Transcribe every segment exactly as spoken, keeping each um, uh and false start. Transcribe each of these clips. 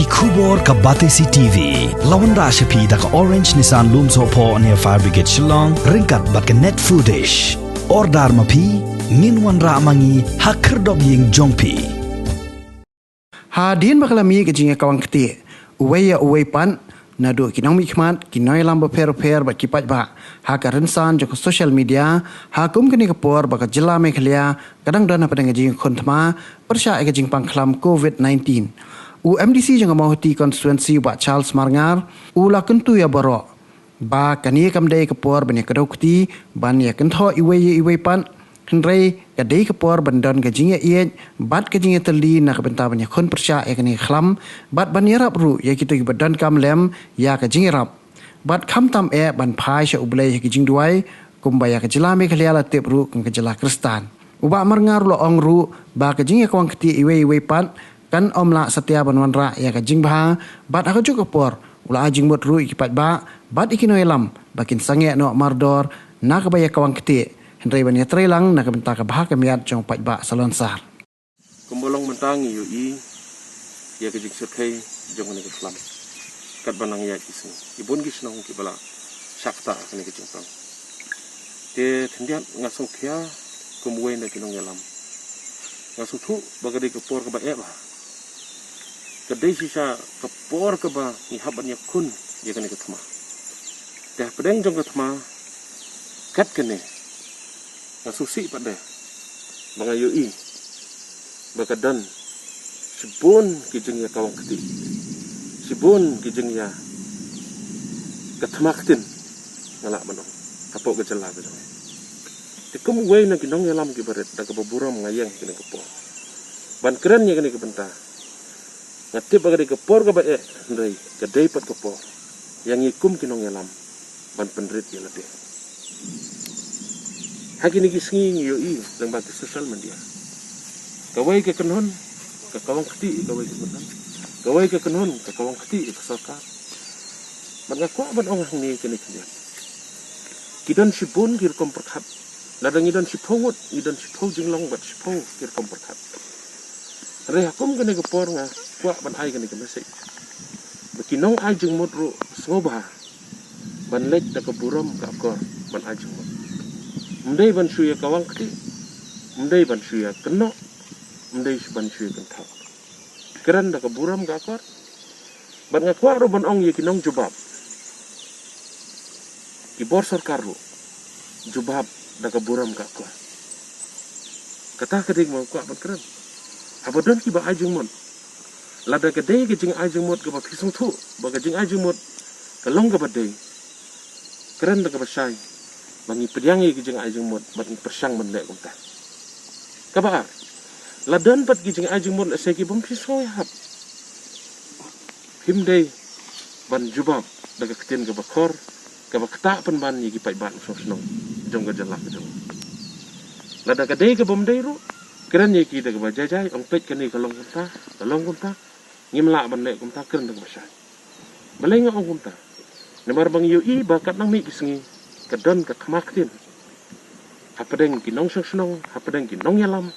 Khubor ka Batesi T V la wanrah sha phi da ka Orange Nissan Lumsohphoh near Fire Brigade Shillong, ryngkat bad ka Net Foodish. Order ma phi, ngin wanrah ma ngi ha khyrdop ïing jong phi. Hadien ba ka la mih ka jingïakawang ktieh uwei ïa uwei pat naduh ki nongmihkhmat, ki nongïalam bapher bapher bad ki paidbah ha ka rynsan jong ka social media, ha kum kane ka por ba ka jylla Meghalaya ka dang don hapdeng ka jingïakhun thma pyrshah ïa ka jingpang khlam covid nineteen. U M D C jong ka Mawhati constituency, Bah Charles Marngar, u la kyntu ïa baroh ba kane kam dei ka por ban ïa kdew kti, ban ïa kynthoh iwei ïa iwei pat, hynrei ka dei ka por ban don ka jingïaieit bad ka jingïatylli na ka bynta ban ïakhun pyrshah ïa kane ka khlam, bad ban ïarap ruh ïa kito kiba donkam lem ïa ka jingïarap. Bad khamtam eh ban phai sha U Blei ha ki jingduwai, kumba ïa ka jylla Meghalaya la tip ruh kum ka jylla Khristan. U Bah Marngar u la ong ruh ba ka jingïakawang ktieh iwei ïa iwei pat kan ym lah satia ban wanrah ïa ka jingbha, bad ha kajuh ka por u la ai jingmut ruh ïa ki paidbah bad ïa ki nongïalam ba kin sangeh noh mardor na kaba ïakawang ktieh, hynrei ban ïatreilang na ka bynta ka bha ka miat jong u paidbah salonsar. Kumba long mynta ngi ïohi ïa ka jingshyrkhei jong kane ka khlam katba nang ïaid ki sngi, ki bun ki shnong kiba la shah ktah ha kane ka jingpang. Te khyndiat nga sngewkhia kum uwei na ki nongïalam, nga sngewthuh ba ka dei ka por kaba eh bha, ka dei shisha ka por kaba ngi hap ban ïakhun ïa kane ka thma. Te hapdeng jong ka thma kat kane, nga sngewsih pat de ba nga ïohi ba ka don shibun ki jingïakawang ktieh, shibun ki jingïa ka thma ktien, nga lah ban ong, hapoh ka jylla ka jong ngi. Te kum uwei na ki nongïalam kiba rit, da kaba burom nga ïeng ha kane ka por ban kren ïa kane ka bynta. Nga tip ba ka dei ka por kaba eh, hynrei ka dei pat ka por ïa ngi kum ki nongïalam ban pynrit ïa lade. Ha kine ki sngi ngi ïohi lyngba ki social media, kawei ka kynhun ka kawang ktieh ïa kawei ka kynhun, kawei ka kynhun ka kawang ktieh ïa ka sorkar. Bad nga kwah ban ong hangne kane khyndiat, ki don shibun ki rukom pyrkhat. Lada ngi don shiphew ngut, ngi don shiphew jinglong bad shiphew ki rukom pyrkhat. Hynrei ha kum kane ka por nga kwah ban ai kane ka message ba ki nong ai jingmut ruh sngewbha ban leit da ka burom ka akor ban ai jingmut. Ym dei ban shu ïakawang ktieh, ym dei ban shu ïakynnoh, ym dei ban shu ïakynthoh. Kren da ka burom ka akor. Bad nga kwah ruh ban ong ïa ki nongjubab, ki bor sorkar ruh, jubab da ka burom ka akor. Kata ka dei kaba nga kwah ban kren. Haba don kiba ai jingmut, lada ka dei ka jingai jingmut kaba phi sngewthuh ba ka jingai jingmut ka long kaba dei, kren da kaba shai ba ngi pdiang ïa ka jingai jingmut bad ngi pyrshang ban leh kumta. Kaba ar, la don pat ki jingai jingmut lehse ki bym phi sngewhap, phim dei ban jubab da ka ktien kaba khor, kaba ktah pynban ïa ki paidbah shnong shnong jong ka jylla ka jong. Lada ka dei ka bym dei ruh, kren ïa ki da kaba jai jai, ong peit kane ka long kumta, ka long kumta, ngim lah ban leh kumta, kren da kaba shai. Balei nga ong kumta? Namar ba ngi ïohi ba kat nang mih ki sngi ka don ka thma ktien hapdeng ki nongshong shnong, hapdeng ki nongïalam.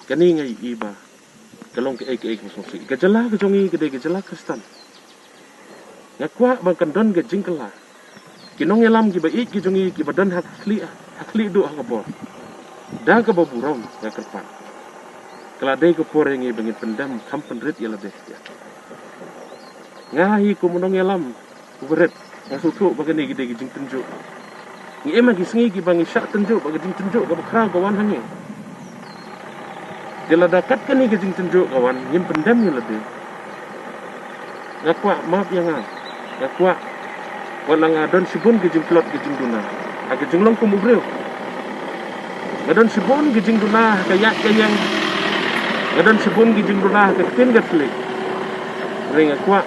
Kane nga ïohi ba ka long kaei kaei kaba sngewsih. Ka jylla ka jong ngi ka dei ka jylla Khristan. Nga kwah ba kan don ka jingkylla. Ki nongïalam kiba ïeit ki jong ngi kiba don ha ka khlieh, ha khlieh duh ha ka bor, da kaba burom nga kyrpad, ka la dei ka por ïa ngi ba ngin pyndem kham pynrit ïa lade. Nga hi kum u nongïalam uba rit, nga sngewthuh ba kane ki dei ki jingtynjuh. Ngi im ha ki sngi kiba ngi shah tynjuh bad ka jingtynjuh kaba khraw ka wan ha ngi. Te lada kat kane ka jingtynjuh ka wan ngim pyndem ïa lade, nga kwah map ïa nga. Nga kwah, wat la nga don shibun ki jingtlot ki jingduna ha ka jinglong kum u briew. Nga don shibun ki jingduna ha ka ïaid ka ïeng. Nga don shibun ki jingduna ha ka ktien ka thylliej. Hynrei nga kwah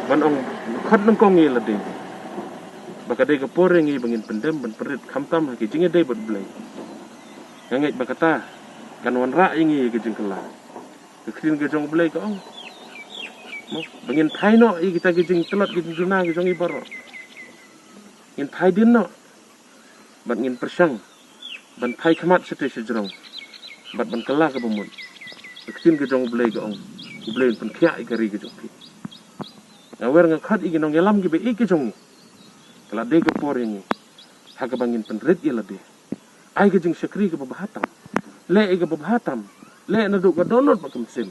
ban ong khot nyngkong ïa lade ba ka dei ka por ïa ngi ba ngin pyndem ban pynrit khamtam ha ki jingïadei bad U Blei. Nga ngeit ba kata kan wanrah ïa ngi ïa ka jingkylla. Ka ktien ka jong U Blei ka ong, mo, ba ngin phai noh ïa kita ki jingtlot ki jingduna ki jong ngi baroh. Ngin phai dien noh bad ngin pyrshang ban phai khmat shatei shajrong bad ban kylla kaba mut. Ka ktien ka jong U Blei ka ong, U Blei un pynkhiah ïa ka ri ka jong phi. Nga wer nga khot ïa ki nongïalam kiba ïeit ki jong ngi. Ka la dei ka por ïa ngi ha kaba ngin pynrit ïa lade. Ai ka jingshakri kaba bha tam. Leh ïa kaba bha tam. Leh naduh ka dohnud bad ka mynsiem.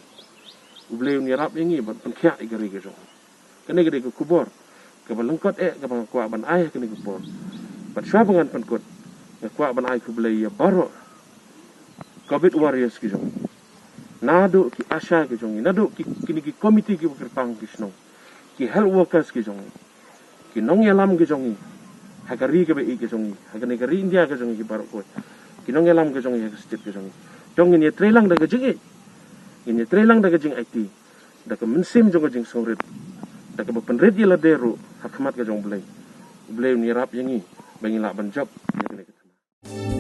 U Blei un ïarap ïa ngi ban pynkhiah ïa ka ri ka jong ngi. Kane ka dei ka khubor kaba lyngkot eh kaba nga kwah ban ai ha kane ka por. Bad shuwa ba ngan pynkut, nga kwah ban ai khublei ïa baroh Covid warriors ki jong ngi. Naduh ki ASHA ki jong ngi, naduh ki, kine ki komiti kiba kyrpang ki shnong, ki health workers ki jong ngi, ki nongïalam ki jong ngi ha ka ri kaba ïeit ki jong ngi, ha kane ka ri India ka jong ngi baroh kawei, ki nongïalam ki jong ngi ha ka state ka jong ngi. Jong ngin ïatreilang da ka jingïeit, ngin ïatreilang da ka jingaiti, da ka mynsiem jong ka jingsngewrit, da kaba pynrit ïa lade ruh ha khmat ka jong U Blei. U Blei un ïarap ïa ngi ba ngin lah ban jop ïa kane ka thma.